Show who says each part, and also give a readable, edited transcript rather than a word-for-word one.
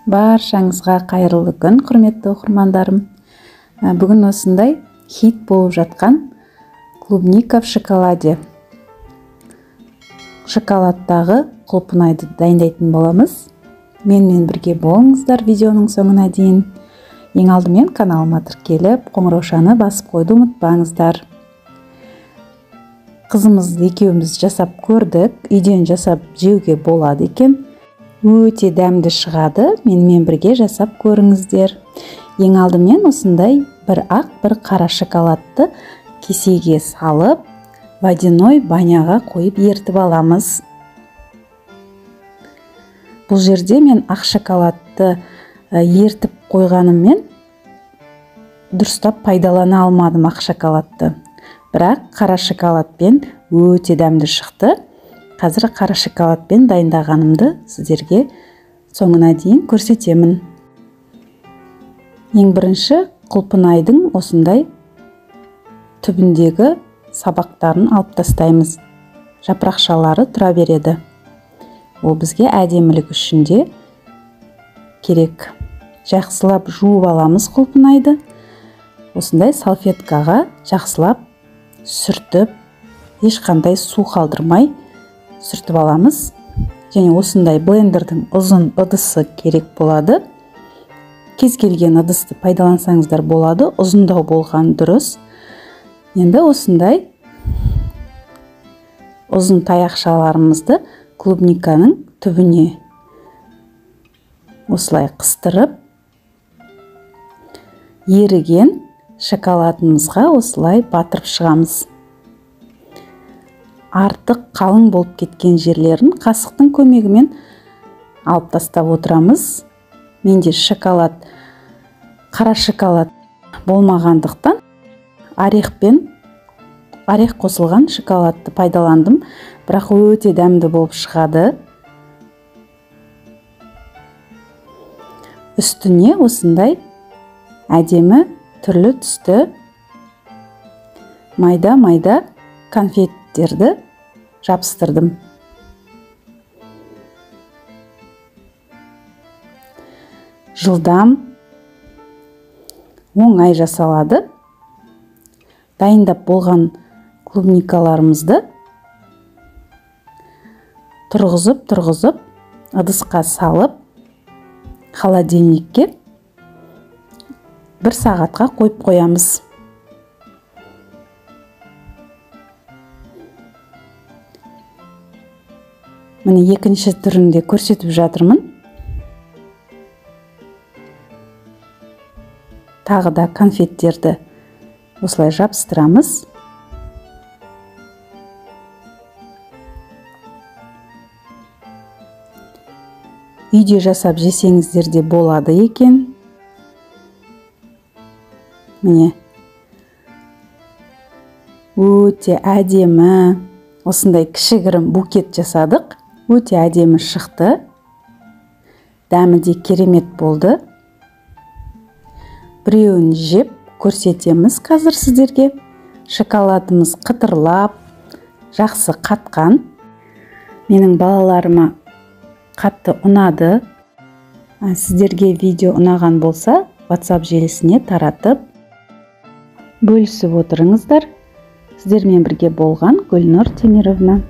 Speaker 1: Баршаңызға қайырлы күн, құрметті оқырмандарым. Бүгін осындай хит болып жатқан клубника в шоколаде. Шоколадтағы құлпынайды дайындайтын боламыз. Менімен бірге болыңыздар видеоның соңына дейін. Ең алдымен каналыма тіркеліп, қоңыраушаны басып қоюды ұмытпаңыздар. Қызымыз екеуміз жасап көрдік, үйден жасап жеуге болады екен. Өте дәмді шығады, менімен бірге жасап көріңіздер. Ең алдымен осындай бір ақ, бір қара шоколадты кесеге салып, водяной баняға қойып ертіп аламыз. Бұл жерде мен ақ шоколадты ертіп қойғаныммен дұрыстап пайдалана алмадым ақ шоколадты. Бірақ қара шоколадпен өте дәмді шықты. Қазір қара шоколадпен дайындағанымды сіздерге соңына дейін көрсетемін. Ең бірінші құлпынайдың осындай түбіндегі сабақтарын алып тастаймыз. Жапырақшалары тұра береді. Ол бізге әдемілік үшін де керек. Жақсылап жуып аламыз құлпынайды. Осындай салфеткаға жақсылап сүртіп, ешқандай су қалдырмай сүртіп аламыз. Және осындай блендердің ұзын ыдысы керек болады. Кез келген ыдысты пайдалансаңыздар болады, ұзындау болған дұрыс. Енді осындай ұзын таяқшаларымызды клубниканың түбіне осылай қыстырып, еріген шоколадымызға осылай батырып шығамыз. Артық қалың болып кеткен жерлерін қасықтың көмегімен алып тастап отырамыз. Менде шоколад, қара шоколад болмағандықтан орех қосылған шоколадты пайдаландым, бірақ өте дәмді болып шығады. Үстіне осындай әдемі түрлі түсті майда-майда конфеттерді жабыстырдым. Жылдам, оңай жасалады. Дайындап болған клубникаларымызды тұрғызып ыдысқа салып, холодильникке бір сағатқа қойып қоямыз. Міне екінші түрінде көрсетіп жатырмын. Тағы да конфеттерді осылай жабыстырамыз. Үйде жасап жесеңіздер де болады екен. Міне өте әдемі осындай кішігірім букет жасадық. Өте әдемі шықты. Дәмі де керемет болды. Біреуін жеп көрсетеміз қазір сіздерге. Шоколадымыз қытырлап, жақсы қатқан. Менің балаларыма қатты ұнады. Сіздерге видео ұнаған болса, WhatsApp желісіне таратып, бөлісіп отырыңыздар. Сіздермен бірге болған Гүлнұр Темировна.